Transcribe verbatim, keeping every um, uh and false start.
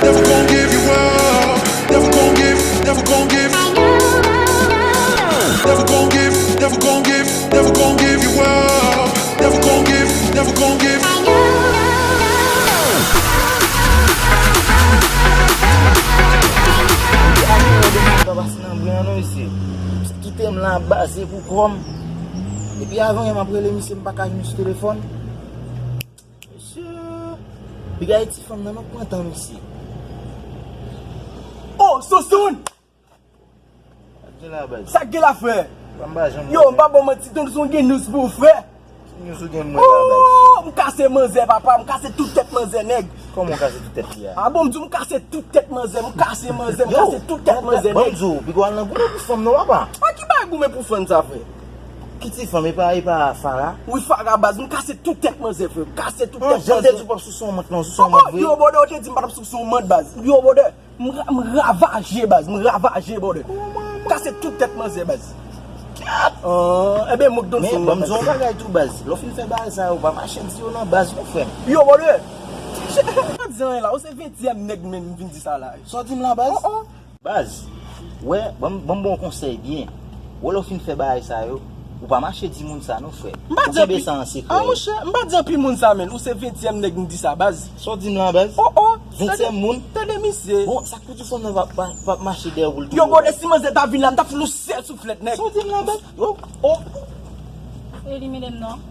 Never gon' give you up. Never gon' give, never gon' give. Never gon' give, never gon' give, never gon' give you up. Never gon' give, never gon' give. Pa pase nan bren an non, mesye. Kite m la, baz, se pou kò m. Epi avan yè m ap rele misye, m pa ka jwenn sou telefòn. Mesye, piga ti fanm nan, nou pran tan, mesye. Oh, Sousoun! Sa k gen la, baz? Sa k gen la, frè? Ban m ba janm. Yo, m pa ba w manti, Sousoun gen news pou ou, frè. Ki news ou gen mwen la, baz? Oh, m kase manzè, papa, m kase tout tèt manzè, nèg. Kòman w kase tout tèt li a? Ah bon, m di w, m kase tout tèt manzè, m kase manzè, m kase tout tèt manzè, nèg. Yo, ban m di w, piga w al nan goumen pou fanm nan, papa. Ah, ki bagay goumen pou fanm sa, frè? Ki ti fanm, e pa, e pa Farah? Wi, Farah, baz, m kase tout tèt manzè, frè. M kase tout tèt manzè. Jan m te di w p ap sou son mant, non, sou son mant vre. Yo, bòdè, ou te di m pa t ap sou son mant, baz. Yo, bòdè, m ra-, m ravaje, baz, m ravaje, bòdè. M kase tout tèt manzè, baz. Ah, enben, mwen k donn son mant. Men, ban m di w yon bagay tou, baz. Lè w fin fè bagay sa yo, pa mache di yo nan baz, non, frè m. Yo, bòdè. M pa di anyen la, ou se ventyèm nèg menm m vin di sa la. Sa w di m la, baz? Oh, oh. Baz, wè, ban m, ban m ba w konsèy byen. Wè, lè w fin fè bagay sa yo, ou pa mache di moun sa non, frè. M pa di anpil. Ou kenbe sa an sekrè. Ah, monchè, m pa di anpil moun sa, menn. Ou se ventyèm nèg m di sa, baz. Sa w di m la, baz? Oh, oh. Ventyèm moun? Tande misye. Bon, sa k pou di fanm nan va, va, va mache dèyè w pou l touye w, baz? Yo, bòdè, si manzè ta vin la, m t ap fout ou sèl souflèt, nèg. Sa w di m la, baz? Yo, oh. E li, medam nan?